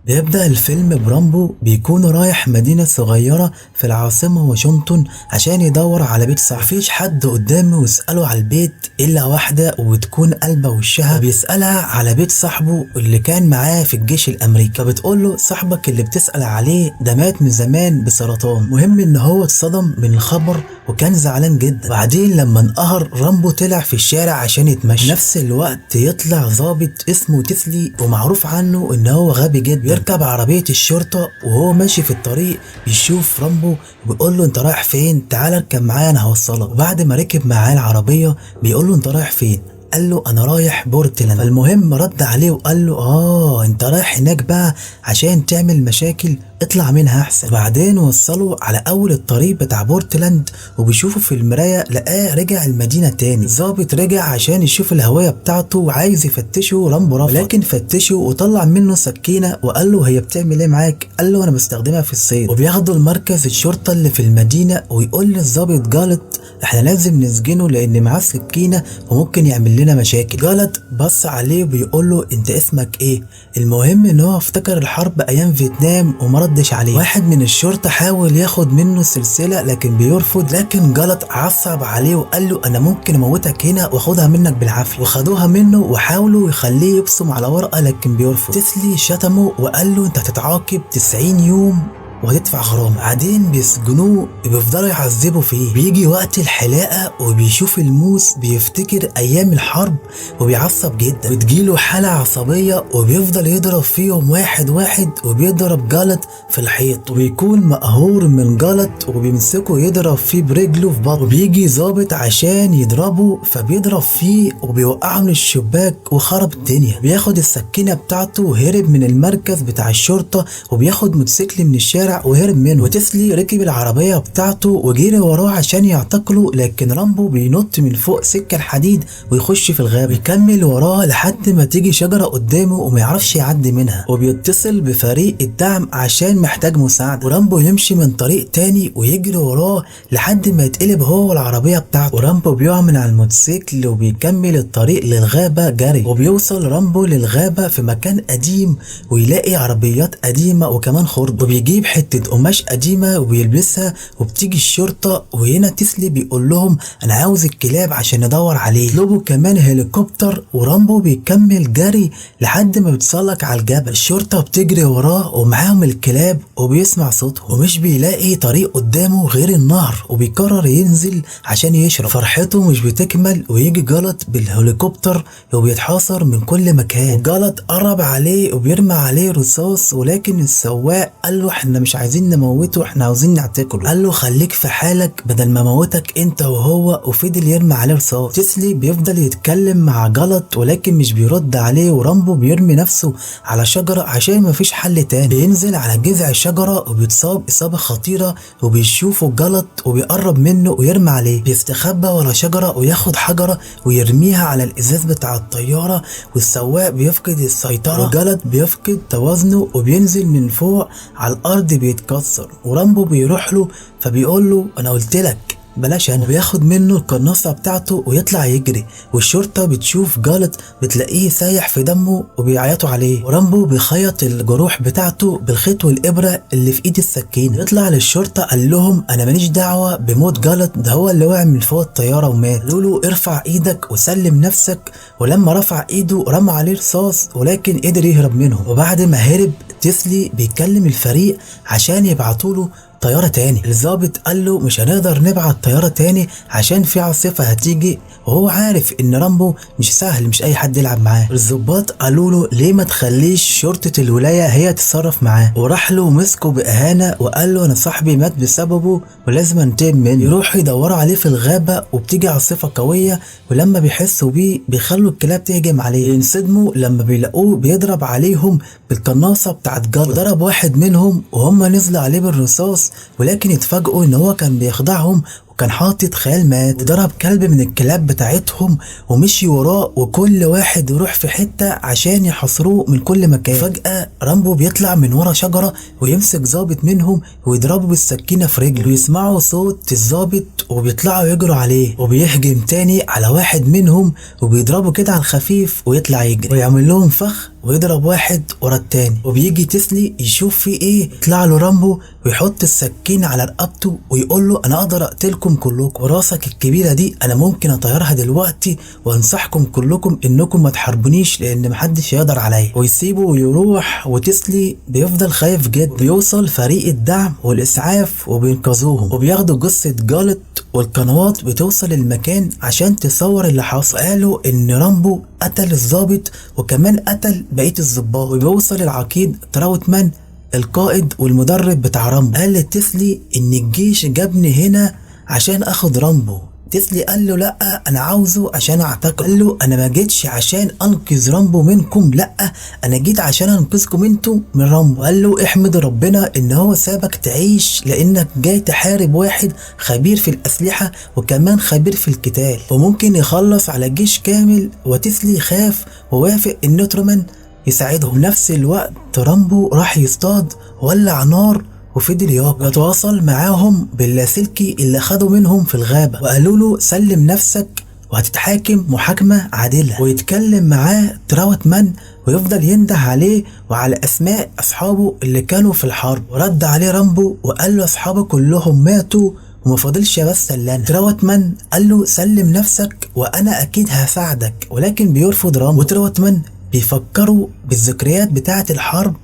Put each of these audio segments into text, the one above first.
بيبدأ الفيلم برامبو بيكون رايح مدينة صغيرة في العاصمة واشنطن عشان يدور على بيت صاحبه. مفيش حد قدامه ويسأله على البيت إلا واحدة وبتكون قلبة وشها، بيسألها على بيت صاحبه اللي كان معاه في الجيش الأمريكي، فبتقول له صاحبك اللي بتسأل عليه ده مات من زمان بسرطان. مهم إن هو اتصدم من الخبر وكان زعلان جدا. بعدين لما انقهر رامبو طلع في الشارع عشان يتمشى. نفس الوقت يطلع ضابط اسمه تسلي ومعروف عنه ان هو غبي جدا، يركب عربية الشرطة وهو ماشي في الطريق بيشوف رامبو وبيقول له انت رايح فين؟ تعال اركب معايا انا هوصلك. وبعد ما ركب معاه العربية بيقول له انت رايح فين؟ قال له انا رايح بورتلاند. فالمهم رد عليه وقال له انت رايح هناك بقى عشان تعمل مشاكل، اطلع منها احسن. بعدين وصلوا على اول الطريق بتاع بورتلاند وبيشوفوا في المراية لقاه رجع المدينة تاني. الظابط رجع عشان يشوف الهوية بتاعته وعايز يفتشه، رامبو رفض، لكن فتشه وطلع منه سكينة وقال له هي بتعمل ايه معاك؟ قال له انا بستخدمها في الصيد. وبياخدوا المركز الشرطة اللي في المدينة ويقول للظابط جالت احنا لازم نسجنه لان معاه سكينة وممكن يعمل لنا مشاكل. جالت بص عليه وبيقول له انت اسمك ايه؟ المهم ان هو افتكر الحرب ايام فيتنام وما ردش عليه. واحد من الشرطة حاول ياخد منه السلسلة لكن بيرفض، لكن جلط عصب عليه وقال له انا ممكن اموتك هنا واخدها منك بالعافية، وخدوها منه وحاولوا يخليه يبصم على ورقة لكن بيرفض. تسلي شتمه وقال له انت هتتعاقب 90 يوم وهتدفع غرامة. بعدين بيسجنوه وبيفضلوا يعذبوا فيه. بيجي وقت الحلاقة وبيشوف الموس بيفتكر أيام الحرب وبيعصب جدا، بتجيله حالة عصبية وبيفضل يضرب فيهم واحد واحد، وبيضرب جلط في الحيط وبيكون مقهور من جلط وبيمسكه يضرب فيه برجله في بطنه. وبيجي ظابط عشان يضربه فبيضرب فيه وبيوقعه من الشباك وخرب الدنيا. بياخد السكينة بتاعته وهرب من المركز بتاع الشرطة، وبياخد موتوسيكل من الشارع وهرب منه. وتسلي ركب العربية بتاعته وجري وراه عشان يعتقله، لكن رامبو بينط من فوق سكة الحديد ويخش في الغابة، بيكمل وراه لحد ما تيجي شجرة قدامه وما يعرفش يعدي منها، وبيتصل بفريق الدعم عشان محتاج مساعدة. ورامبو يمشي من طريق تاني ويجري وراه لحد ما يتقلب هو والعربية بتاعته، ورامبو بيقع من على الموتوسيكل وبيكمل الطريق للغابة جري. وبيوصل رامبو للغابة في مكان قديم ويلاقي عربيات قديمة وكمان خرد، وبيجيب حتة قماش قديمة وبيلبسها، وبتيجي الشرطة. وهنا تسلي بيقول لهم انا عاوز الكلاب عشان ندور عليه، يطلبوا كمان هليكوبتر، ورامبو بيكمل جري لحد ما بيتسلق على الجبل. الشرطة بتجري وراه ومعاهم الكلاب وبيسمع صوتهم، ومش بيلاقي طريق قدامه غير النهر، وبيقرر ينزل عشان يشرب. فرحته مش بتكمل ويجي جلط بالهليكوبتر وبيتحاصر من كل مكان. جلط قرب عليه وبيرمي عليه رصاص، ولكن السواق قال له احنا مش عايزين نموته، احنا عاوزين نعتقله. قال له خليك في حالك بدل ما موتك انت وهو، وفضل يرمي عليه رصاص. تسلي بيفضل يتكلم مع جلط ولكن مش بيرد عليه، ورامبو بيرمي نفسه على شجرة عشان مفيش حل تاني. بينزل على جذع الشجرة وبيتصاب إصابة خطيرة، وبيشوفه جلط وبيقرب منه ويرمي عليه. بيستخبى ورا شجرة وياخد حجرة ويرميها على الإزاز بتاع الطيارة، والسواق بيفقد السيطرة، وجلط بيفقد توازنه وبينزل من فوق على الأرض بيتكسر. ورامبو بيروح له فبيقول له انا قلت لك بلاش انا، بياخد منه القناصة بتاعته ويطلع يجري، والشرطة بتشوف جالط بتلاقيه سايح في دمه وبيعيطوا عليه، ورامبو بيخيط الجروح بتاعته بالخيط والإبرة اللي في ايد السكينة. يطلع للشرطة قال لهم انا ماليش دعوة بموت جالط، ده هو اللي وقع من فوق الطيارة ومات. قالوا له ارفع ايدك وسلم نفسك، ولما رفع ايده رمى عليه رصاص ولكن قدر يهرب منهم. وبعد ما هرب تسلي بيكلم الفريق عشان يبعتوا له طيارة تاني. الضابط قال له مش هنقدر نبعت طيارة تاني عشان في عاصفة هتيجي، وهو عارف ان رامبو مش سهل، مش اي حد يلعب معاه. الضباط قالوا له ليه ما تخليش شرطة الولاية هي تتصرف معاه، وراح له ومسكه بإهانة وقال له انا صاحبي مات بسببه ولازم انتقم منه. يروحوا يدوروا عليه في الغابة وبتيجي عاصفة قوية، ولما بيحسوا بيه بيخلوا الكلاب تهجم عليه. ينصدموا لما بيلاقوه بيضرب عليهم بالقناصة بتاعت جلط، ضرب واحد منهم وهم نزلوا عليه بالرصاص، ولكن اتفاجئوا ان هو كان بيخدعهم وكان حاطط خيال مات، وضرب كلب من الكلاب بتاعتهم ومشي وراه، وكل واحد يروح في حتة عشان يحاصروه من كل مكان. فجأة رامبو بيطلع من ورا شجرة ويمسك ضابط منهم ويضربه بالسكينة في رجله. بيسمعوا صوت الضابط وبيطلعوا يجروا عليه، وبيهجم تاني على واحد منهم وبيضربه كده على الخفيف ويطلع يجري ويعمل لهم فخ ويضرب واحد ورا التاني. وبيجي تسلي يشوف فيه ايه، يطلع له رامبو ويحط السكين على رقبته ويقول له انا اقدر اقتلكم كلكم، وراسك الكبيرة دي انا ممكن اطيرها دلوقتي، وانصحكم كلكم انكم ما تحاربونيش لان محدش يقدر عليا. ويسيبه ويروح، وتسلي بيفضل خايف جدا. بيوصل فريق الدعم والاسعاف وبينقذوهم، وبياخدوا جثة جالت، والقنوات بتوصل المكان عشان تصور اللي حصل. قالوا ان رامبو قتل الضابط وكمان قتل بقية الضباط. وبيوصل العقيد تراوتمان القائد والمدرب بتاع رامبو، قال لتسلي ان الجيش جابني هنا عشان اخد رامبو. تسلي قال له لا انا عاوزه عشان اعتقل. قال له انا ما جيتش عشان انقذ رامبو منكم، لا انا جيت عشان انقذكم انتوا من رامبو. قال له احمد ربنا ان هو سابك تعيش لانك جاي تحارب واحد خبير في الاسلحة وكمان خبير في القتال وممكن يخلص على جيش كامل. وتسلي خاف ووافق ان ترومان يساعدهم. نفس الوقت رامبو راح يصطاد، ولع نار وفضل ياكل. يتواصل معاهم باللاسلكي اللي خدوا منهم في الغابة، وقالوا له سلم نفسك وهتتحاكم محاكمة عادلة. ويتكلم معاه تراوتمان ويفضل ينده عليه وعلى أسماء أصحابه اللي كانوا في الحرب. ورد عليه رامبو وقال له أصحابه كلهم ماتوا وما فاضلش بس الا انا. تراوتمان قال له سلم نفسك وأنا أكيد هساعدك، ولكن بيرفض رامبو. وتراوتمان بيفكروا بالذكريات بتاعة الحرب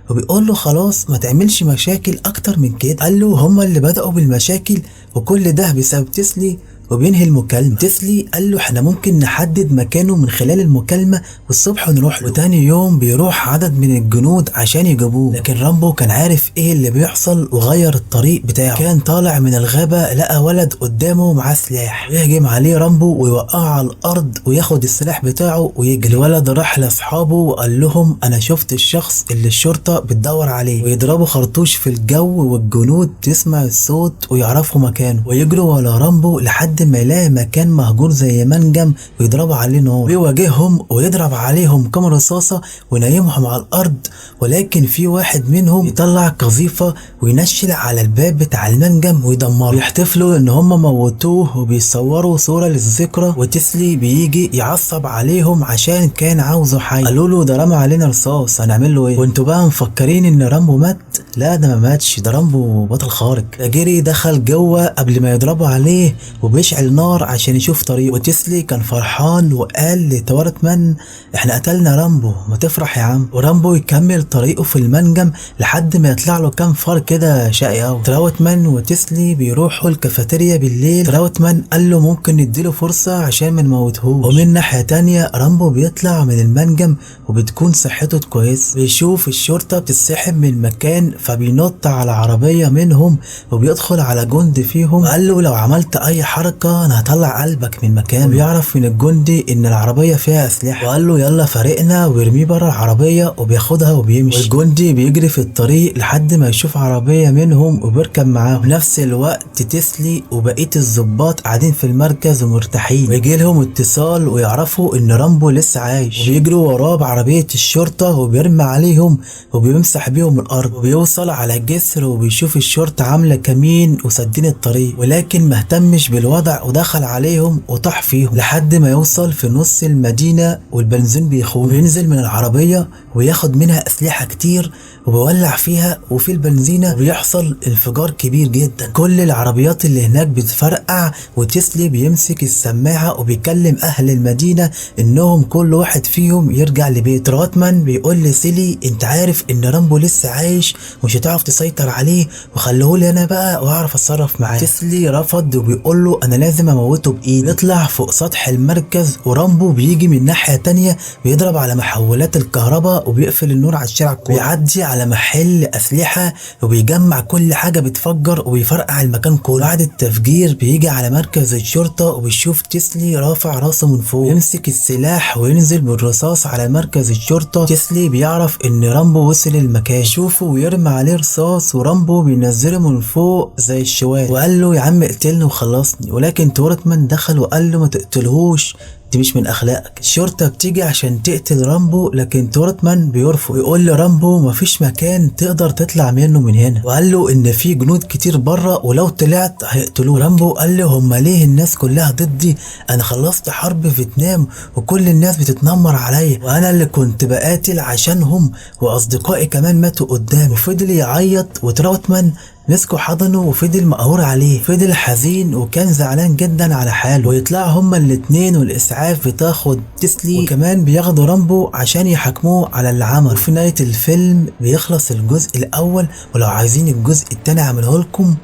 وبيقول له خلاص ما تعملش مشاكل اكتر من كده. قال له هما اللي بدأوا بالمشاكل وكل ده بسبب تسلي، وبينهي المكالمة. تسلي قال له احنا ممكن نحدد مكانه من خلال المكالمة والصبح نروح له. وتاني يوم بيروح عدد من الجنود عشان يجيبوه، لكن رامبو كان عارف ايه اللي بيحصل وغير الطريق بتاعه. كان طالع من الغابة لقى ولد قدامه معاه سلاح، يهجم عليه رامبو ويوقعه على الارض وياخد السلاح بتاعه ويجري. الولد راح لاصحابه وقال لهم انا شفت الشخص اللي الشرطة بتدور عليه، ويضربوا خرطوش في الجو والجنود تسمع الصوت ويعرفوا مكانه ويجروا ورا رامبو لحد ما يلاقي مكان مهجور زي منجم ويضربوا عليه نار. بيواجههم ويضرب عليهم كام رصاصة وينيمهم على الأرض، ولكن في واحد منهم يطلع قذيفة وينشل على الباب بتاع المنجم ويدمره. بيحتفلوا إن هم موتوه وبيصوروا صورة للذكرى. وتسلي بيجي يعصب عليهم عشان كان عاوزه حي. قالوا له ده رمى علينا رصاص هنعمل له ايه؟ وانتوا بقى مفكرين ان رامبو مات؟ لا ده ما ماتش، ده رامبو بطل خارق. ده جري دخل جوه قبل ما يضربوا عليه وبيشعل نار عشان يشوف طريقه. وتسلي كان فرحان وقال لتوارتمان احنا قتلنا رامبو ما تفرح يا عم. ورامبو يكمل طريقه في المنجم لحد ما يطلع له كام فار كده شقي قوي. تراوتمان وتسلي بيروحوا الكافيتيريا بالليل. تراوتمان قال له ممكن نديله فرصة عشان ما نموتهوش. ومن ناحية تانية رامبو بيطلع من المنجم وبتكون صحته كويس. بيشوف الشرطة بتتسحب من المكان فبينط على عربية منهم وبيدخل على جندي فيهم وقال له لو عملت اي حركة انا هطلع قلبك من مكانه. بيعرف من الجندي ان العربية فيها اسلحة وقال له يلا فارقنا، ويرميه بره العربية وبياخدها وبيمشي. والجندي بيجري في الطريق لحد ما يشوف عربية منهم وبيركب معاهم. نفس الوقت تسلي وبقية الضباط قاعدين في المركز ومرتاحين، ويجي لهم اتصال ويعرفوا ان رامبو لسه عايش، وبيجروا وراه بعربيه الشرطة وبيرمي عليهم وبيمسح بيهم الارض. وبيوصل على جسر وبيشوف الشرطة عامله كمين وسدين الطريق، ولكن مهتمش بالوضع ودخل عليهم وطاح فيهم لحد ما يوصل في نص المدينة والبنزين بيخون. بينزل من العربية وياخد منها أسلحة كتير وبيولع فيها وفي البنزينة، وبيحصل انفجار كبير جدا. كل العربيات اللي هناك بتفرقع، وتسلي بيمسك السماعة وبيكلم أهل المدينة إنهم كل واحد فيهم يرجع لبيته. تراتمان بيقول لسيلي أنت عارف إن رامبو لسه عايش ومش هتعرف تسيطر عليه، وخليهولي أنا بقى وأعرف أتصرف معاه. تسلي رفض وبيقول له أنا لازم أموته بإيدي. بيطلع فوق سطح المركز ورامبو بيجي من ناحية تانية بيضرب على محولات الكهرباء وبيقفل النور على الشارع كله. بيعدي على محل أسلحة وبيجمع كل حاجة بتفجر وبيفرقع المكان كله. بعد التفجير بيجي على مركز الشرطة وبيشوف تسلي رافع راسه من فوق، يمسك السلاح وينزل بالرصاص على مركز الشرطة. تسلي بيعرف إن رامبو وصل المكان، يشوفه ويرمي بيرمي عليه رصاص ورامبو بينزله من فوق زي الشوال، وقال له يا عم اقتلني وخلصني، ولكن تروتمان دخل وقال له ما تقتلهوش، دي مش من اخلاقك. الشرطة بتيجي عشان تقتل رامبو، لكن تروتمان بيرفض ويقول لرامبو مفيش مكان تقدر تطلع منه من هنا، وقال له ان في جنود كتير بره ولو طلعت هيقتلوه. رامبو قال له هما ليه الناس كلها ضدي؟ انا خلصت حرب فيتنام وكل الناس بتتنمر عليا، وانا اللي كنت بقاتل عشانهم واصدقائي كمان ماتوا قدامي. وفضل يعيط، وتروتمان مسكوا حضنه وفضل مقهور عليه، فضل حزين وكان زعلان جدا على حاله. ويطلعوا هما الاتنين والاسعاف بتاخد تسلي، وكمان بياخدوا رامبو عشان يحاكموه على اللي عمله. وفي نهاية الفيلم بيخلص الجزء الاول، ولو عايزين الجزء التاني اعمله لكم.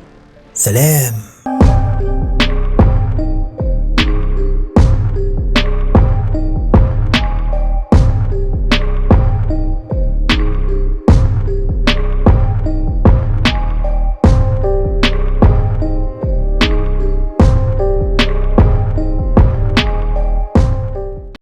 سلام.